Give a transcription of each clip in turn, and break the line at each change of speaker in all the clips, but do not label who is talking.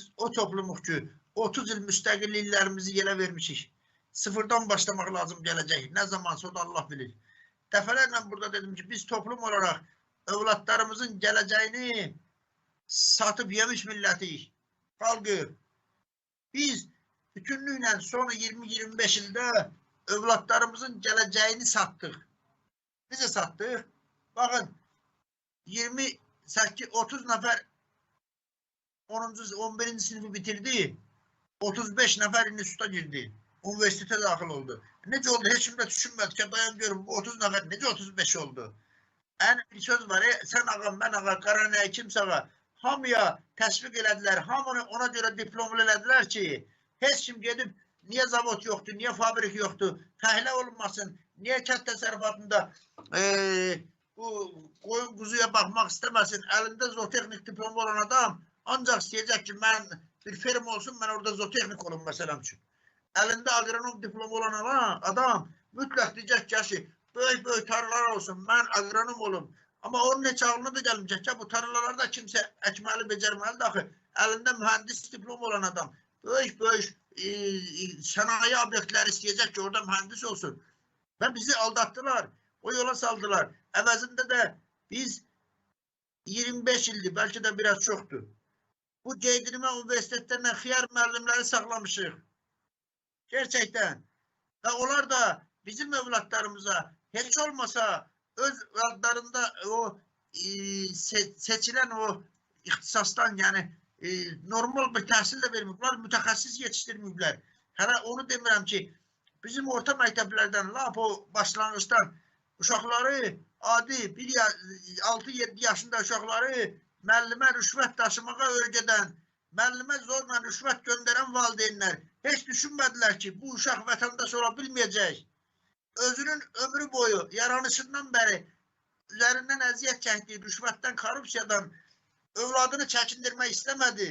Biz o toplumuq ki, 30 il müstəqilliklərimizi yerə vermişik. Sıfırdan başlamaq lazım gələcək. Nə zamansa o da Allah bilir. Dəfələrlə burada dedim ki, biz toplum olaraq övladlarımızın gələcəyini satıb yemiş millətiyik. Xalqı. Biz bütünlüklə son 20-25 ildə övladlarımızın gələcəyini satdıq. Necə satdıq? Baxın, 28-30 nəfər 10. 11. sinifi bitirdi. 35 nəfər instituta girdi. Universitete daxil oldu. Necə oldu? Heç kim də düşünmədi ki, dayan görüm, bu 30 nəfər necə 35 oldu? Ən bir söz var, sən ağam, mən ağa, qara nə, kimsə ağa. Hamıya təşviq elədilər, hamını ona görə diplomlu elədilər ki, heç kim gedib niyə zavod yoxdur, niyə fabrik yoxdur, fəhlə olunmasın, niyə kənd təsərrüfatında bu qoyun quzuya baxmaq istəməsin, əlində zootexnik diplomu olan adam ancaq istəyəcək ki, mən bir ferma olsun, mən orada zootexnik olum məsələn üçün. Əlində agronom diplomu olan adam mütləq deyəcək ki, böyük-böyük tarlalar olsun, mən agronom olum. Amma onun heç ağlına da gəlməyəcək ki, bu tarlalarda kimsə əkməli, becərməlidir axı. Əlində mühəndis diplomu olan adam böyük-böyük sənaye obyektləri istəyəcək ki, orada mühəndis olsun. Və bizi aldatdılar, o yola saldılar. Əvəzində də biz 25 ildir, bəlkə də biraz çoxdur. Bu geydirmə universitetlərlə xiyar müəllimləri saxlamışıq. Gerçekten. Və onlar da bizim övladlarımıza heç olmasa öz adlarında o seçilen o ixtisasdan, yəni normal bir təhsil də verməyiblər, mütəxəssis yetişdirməyiblər. Hələ onu demirəm ki, bizim orta məktəblərdən lap o başlanğıcdan uşaqları adi 6-7 yaşında uşaqları müəllimə rüşvət daşımağa öyrədən, müəllimə zorla rüşvət göndərən valideynlər heç düşünmədilər ki, bu uşaq vətəndaş ola bilməyəcək. Özünün ömrü boyu yaranışından bəri üzərindən əziyyət çəkdiyi rüşvətdən, korrupsiyadan övladını çəkindirmək istəmədi.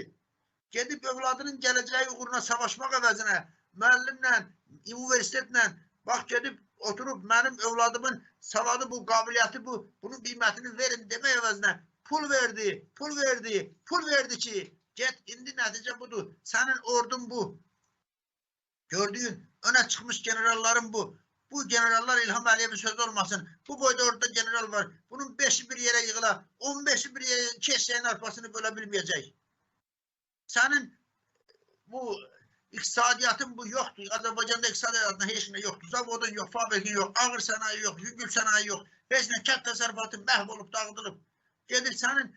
Gedib övladının gələcəyi uğruna savaşmaq əvəzinə müəllimlə, universitetlə bax gedib oturub mənim övladımın savadı bu, qabiliyyəti bu, bunun qiymətini verin demək əvəzinə pul verdi, pul verdi, pul verdi ki, get indi nəticə budur, sənin ordun bu. Gördüyün öne çıxmış generalların bu. Bu generallar İlham Əliyevin sözü olmasın. Bu boyda orada general var. Bunun 5'i bir yere yığıla, 15'i bir yere iki eşeğin arpasını bölə bilməyəcək. Sənin bu iqtisadiyyatın bu yoxdur. Azərbaycanda iqtisadiyyatında heç nə yoxdur. Zavodun yox, fabrikin yox, ağır sənaye yox, yüngül sənaye yox. Heç nə, kənd təsərrüfatı məhv olub, dağıdılıb. Gedir sənin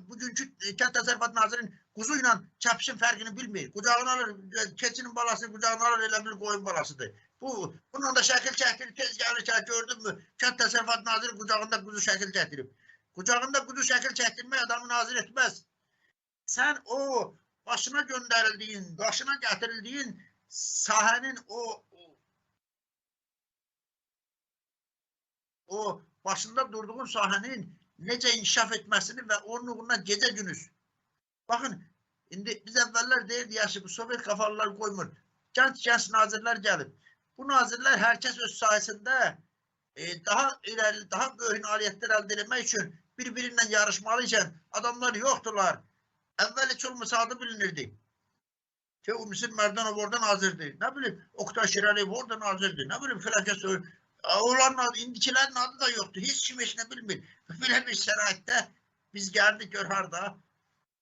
bugünkü kənd təsərrüfatı nazirinin quzu ilə çəpişin fərqini bilmir. Qucağına alır, keçinin balasını qucağına alır, elə bir qoyun balasıdır. Bununla da şəkil çəkdirir, tez gəlir ki, gördün mü? Kənd təsərrüfatı naziri qucağında quzu şəkil çəkdirib. Qucağında quzu şəkil çəkdirmək adamı nazir etməz. Sən o başına göndərildiyin, başına gətirildiyin sahənin o başında durduğun sahənin necə inkişaf etməsini və onun uğruna gecə gündüz. Baxın, indi biz əvvəllər deyirdi, yaşı bu Sovet kafalılar qoymur. Gənc nazirlər gəlib. Bu nazirlər hər kəs öz sahəsində daha irəli, daha böyük nailiyyətlər əldə etmək üçün bir-birinlə yarışmalı ikən adamlar yoxdular. Əvvəl heç olmasa adı bilinirdi. Ki, Müslim Mərdanov orada nazirdir. Nə bilim, Oqtay Şirəliyev orada nazirdir. Nə bilim, filankəs onların adı, indikilərin adı da yoxdur. Heç kim heç nə bilmir. Belə bir şəraitdə biz gəldik gör harda.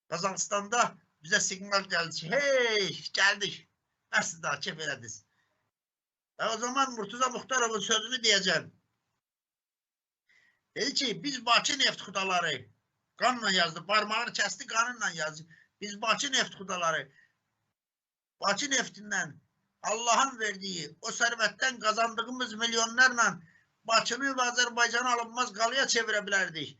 Qazaxıstanda bizə siqnal gəldi ki, hey, gəldik. Nasıl daha kef elədiniz? O zaman Murtuza Muxtarovun sözünü deyəcəm. Dedi ki, biz Bakı neft xudaları qanla yazdı, parmağını kəsdi, qanınla yazdı. Biz Bakı neft xudaları Bakı neftindən Allahın verdiyi o sərvətdən qazandığımız milyonlarla Bakını və Azərbaycanı alınmaz qalıya çevirə bilərdik.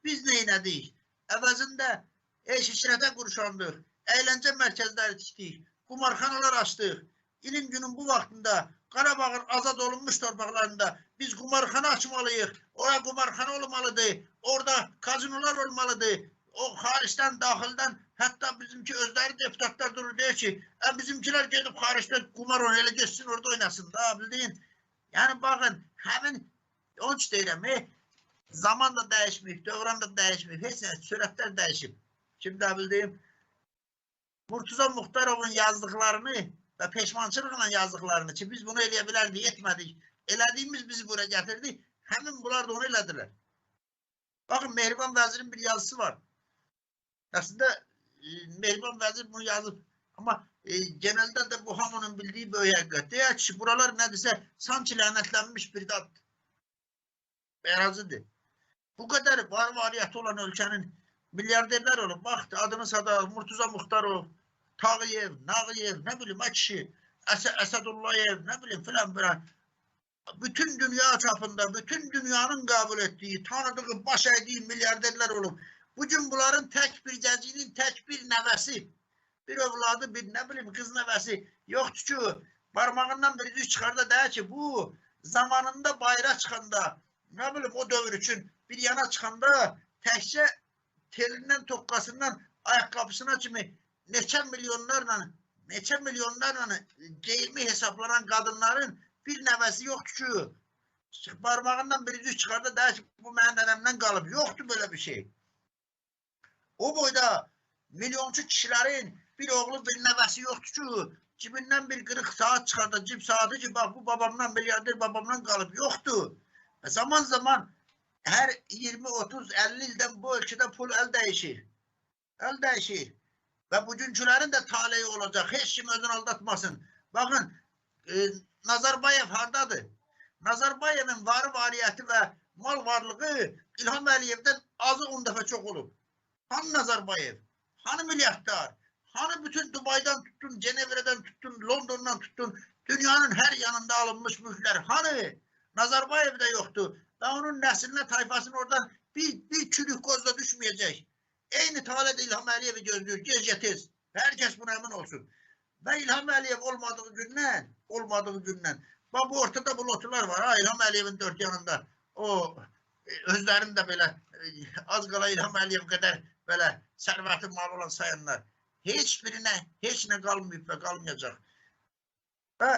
Biz neynədik? Əvəzində eş işrətə qurşandıq, əyləncə mərkəzləri tikdik, qumarxanalar açdıq. İlin günün bu vaxtında Qarabağın azad olunmuş torpaqlarında biz qumarxana açmalıyıq. Ora qumarxana olmalıdır. Orada kazinolar olmalıdır. O xaricdən, daxildən, hətta bizimki özləri deputatlar durur, deyir ki, bizimkilər gedib xaricdə qumar oynayır, elə getsin orada oynasın da, bildin. Yəni baxın, həmin, onun üçün deyirəm, zaman da dəyişməyib, dövran da dəyişməyib, heç nə, sürətlər dəyişib. Şimdi də bildiyim, Murtuza Muxtarovun yazdıqlarını və peşmançılıqla yazdıqlarını ki, biz bunu eləyə bilərdik, etmədik. Elədiyimiz bizi buraya gətirdi. Həmin bunlar da onu elədilər. Baxın, Mehriban Vəzirin bir yazısı var. Əslində, Mehriban Vəzir bunu yazıb. Amma genəldə də bu hamının bildiyi böyük həqiqət. Deyək ki, buralar nədirsə, sanki lənətlənmiş bir daddır. Ərazidir. Bu qədər var variyyatı olan ölkənin milyarderlər olub. Bax, adını sada, Murtuza Muxtarov, Tağıyev, Nağıyev, nə bilim, kişi, Əsədullayev, nə bilim, filan filan. Bütün dünya çapında, bütün dünyanın qəbul etdiyi, tanıdığı, baş əydiyi milyarderlər olub. Bugün bunların tək bir cəcinin tək bir nəvəsi, bir övladı, bir nə bilim, qız nəvəsi yoxdur ki, parmağından bir düz çıxarda deyər ki, bu zamanında bayıra çıxanda, nə bilim, o dövr üçün bir yana çıxanda təkcə telindən, toqqasından, ayaqqabısına kimi neçə milyonlarla geyimi hesaplanan qadınların bir nəvəsi yoxdur ki, parmağından bir düz çıxarda deyər ki, bu mənim nənəmdən qalıb. Yoxdur belə bir şey. O boyda milyonçu kişilərin bir oğlu, bir nəvəsi yoxdur ki, cibindən bir qırıq saat çıxarda, cib saatı ki, bax bu babamdan, milyarder babamdan qalıb. Yoxdur. Zaman zaman hər 20, 30, 50 ildən bu ölkədə pul əl dəyişir. Əl dəyişir. Və bugünkülərin də taleyi olacaq. Heç kim özünü aldatmasın. Baxın, Nazarbayev hardadır? Nazarbayevin varı variyyəti və mal varlığı İlham Əliyevdən azı 10 dəfə çox olub. Hanı Nazarbayev? Hanı milyardlar? Hanı bütün Dubay'dan tuttun, Cenevre'den tuttun, London'dan tuttun, dünyanın her yanında alınmış mülkler. Hanı? Nazarbayev de yoktu. Və onun nəslinə, tayfasının oradan bir çürük koz da düşməyəcək. Eyni tale de İlham Əliyev'i gözləyir. Gec ya tez. Herkes buna emin olsun. Və İlham Əliyev olmadığı gündən, bax bu ortada bu lotular var. Ha, İlham Əliyevin dört yanında. O özlərinin də belə az qala İlham Əliyev qədər belə sərvəti malı olan sayanlar. Heç birinə heç nə qalmayıb və qalmayacaq. Və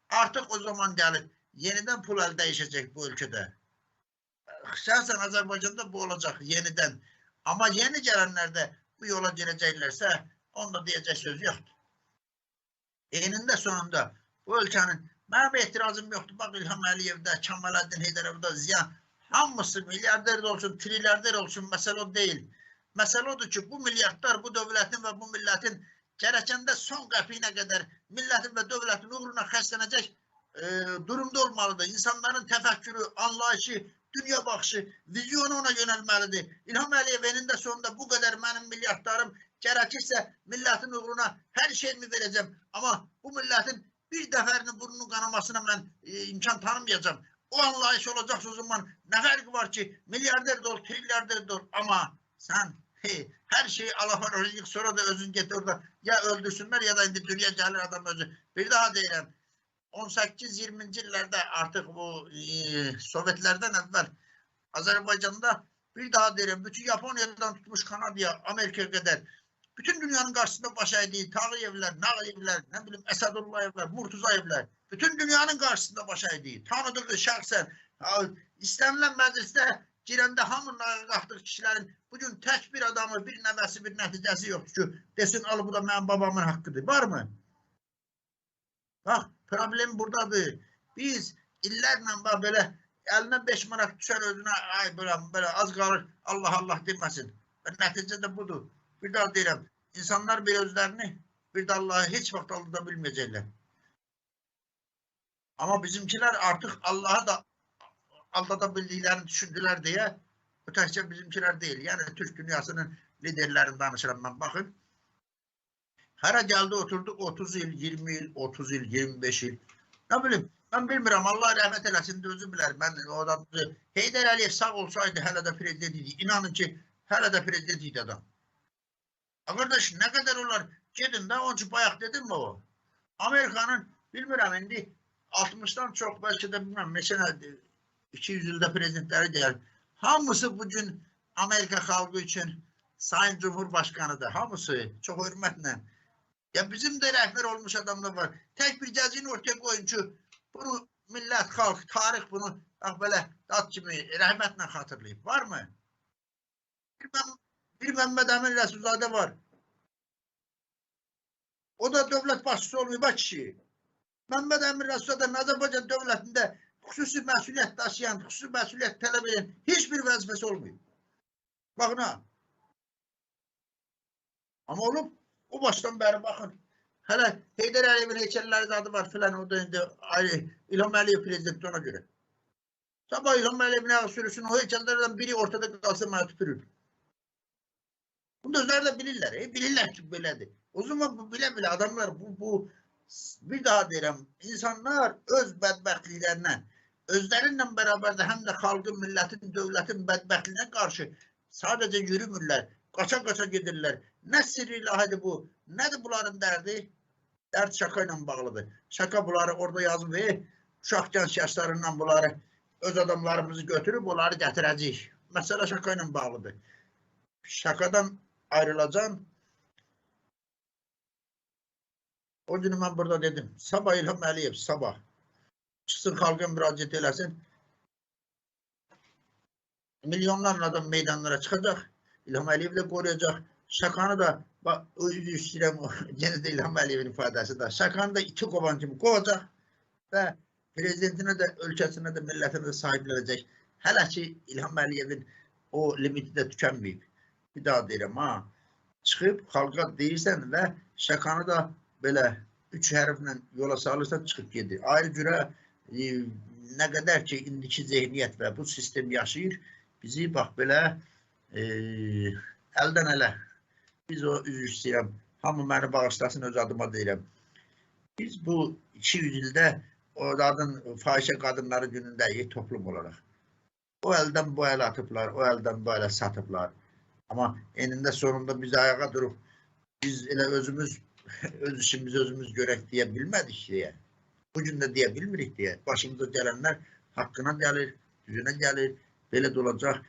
artıq o zaman gəlib yenidən pul əl dəyişəcək bu ölkədə. Şəxsən Azərbaycanda bu olacaq yenidən. Amma yeni gələnlər də bu yola girəcəklərsə, onda deyəcək söz yoxdur. Enində sonunda bu ölkənin, mənim etirazım yoxdur. Bax İlham Əliyevdə, Kamaləddin Heydərovda ziyan, hamısı milyarder də olsun, trilyarder olsun, məsələ o deyil. Məsələ odur ki, bu milyardlar, bu dövlətin və bu millətin gərəkəndə son qəpiyinə qədər millətin və dövlətin uğruna xərclənəcək durumda olmalıdır. İnsanların təfəkkürü, anlayışı, dünya baxışı, vizyonu ona yönəlməlidir. İlham Əliyev enində sonunda bu qədər mənim milyardlarım gərəkirsə millətin uğruna hər şeyimi verəcəm. Amma bu millətin bir dəfərinin burnunun qanamasına mən imkan tanımayacağam. O anlayış olacaqsa o zaman nə fərqi var ki, milyarder də ol, trilyarder də ol. Amma sən hər şeyi alafar öyrəndik, sonra da özün get orada ya öldürsünlər ya da indi dünya gəlir adam özü. Bir daha deyirəm, 18-20-ci illərdə artıq bu Sovetlərdən əvvəl Azərbaycanda bir daha deyirəm, bütün Yaponiyadan tutmuş Kanadaya, Amerikaya qədər bütün dünyanın qarşısında baş əydiyi Tağıyevlər, Nağıyevlər, nə bilim Əsədullayevlər, Murtuzayevlər, bütün dünyanın qarşısında baş əydiyi, tanıdığı şəxsən, istənilən məclisdə girəndə hamının ayağa qalxdığı kişilərin bugün tək bir adamı, bir nəvəsi, bir nəticəsi yoxdur ki, desin, al bu da mənim babamın haqqıdır. Var mı? Bax, problem buradadır. Biz illərlə bax belə əlinə 5 manat düşər özünə, ay belə, belə az qalır, Allah Allah deməsin. Və nəticə də budur. Bir daha deyirəm, insanlar bir özlərini, bir də Allah'ı heç vaxt aldada bilməyəcəklər. Amma bizimkilər artıq Allah'ı da aldada bildiklərini düşündülər deyə, bu təkcə bizimkilər deyil. Yəni Türk dünyasının liderlərini danışıram mən, baxın. Hara gəldi oturdu 30 il, 20 il, 30 il, 25 il. Nə bilim, mən bilmirəm, Allah rəhmət eləsin də özü bilər. Mən o adam, Heydər Əliyev sağ olsaydı hələ də prezident idi. İnanın ki, hələ də prezident idi adam. Qardaş, nə qədər olar? Gedin də, onun üçün bayaq dedim mi o? Amerikanın, bilmirəm indi 60-dan çox, bəlkə də bilmirəm, neçə 200 ildə prezidentləri gəlir. Hamısı bugün Amerika xalqı üçün Sayın Cumhurbaşqanıdır. Hamısı çox hörmətlə. Ya bizim də rəhbər olmuş adamlar var. Tək bir cəzini ortaya qoyun ki, bunu millət, xalq, tarix bunu bax belə dad kimi rəhmətlə xatırlayıb. Var mı? Bir Məmməd Əmin Rəsulzadə var. O da dövlət başçısı olmayıb, ha kişi. Məmməd Əmin Rəsulzadə Azərbaycan dövlətində xüsusi məsuliyyət daşıyan, xüsusi məsuliyyət tələb edən heç bir vəzifəsi olmayıb. Baxın ha. Amma olub, o başdan bəri baxın. Hələ Heydər Əliyevin heykəlləri zadı var filan, o da indi İlham Əliyev prezidenti ona görə. Sabah İlham Əliyevin ayağı sürüsün, o heykəllərdən biri ortada qalsa mənə tüpürür. Bunu da özləri də bilirlər, bilirlər ki belədir. O zaman bu bilə-bilə adamlar bu bir daha deyirəm, insanlar öz bədbəxtliklərinə, özlərinlə bərabər də həm də xalqın, millətin, dövlətin bədbəxtliyinə qarşı sadəcə yürümürlər, qaça-qaça gedirlər. Nə sirri ilahidir bu? Nədir bunların dərdi? Dərd şaka ilə bağlıdır. Şaka bunları orada yazıb, uşaq gənc yaşlarından bunları öz adamlarımızı götürüb onları gətirəcəyik. Məsələ şaka ilə bağlıdır. Şakadan ayrılacağım. O günü mən burada dedim. Sabah İlham Əliyev, sabah. Çıxsın xalqa müraciət eləsin. Milyonlarla adam meydanlara çıxacaq. İlham Əliyev də qoruyacaq. Şakanı da, bax, üzr istəyirəm, yenə də İlham Əliyevin ifadəsi də. Şakanı da iki qovan kimi qovacaq və prezidentinə də, ölkəsinə də, millətinə də sahiblənəcək. Hələ ki, İlham Əliyevin o limiti də tükənməyib. Bir daha deyirəm, ha, çıxıb xalqa deyirsən və şakanı da belə üç hərflə yola salırsan, çıxıb gedir. Ayrı cürə nə qədər ki, indiki zehniyyət və bu sistem yaşayır, bizi bax belə əldən ələ, biz o üzr istəyirəm, hamı məni bağışlasın, öz adıma deyirəm. Biz bu 200 ildə o adın fahişə qadınları günündəyik toplum olaraq. O əldən bu ələ atıblar, o əldən bu ələ satıblar. Amma enində sonunda biz ayağa durub, biz elə özümüz, öz işimizi özümüz görək deyə bilmədik deyə. Bugün də deyə bilmirik deyə. Başımıza gələnlər haqqına gəlir, düzünə gəlir, belə də olacaq.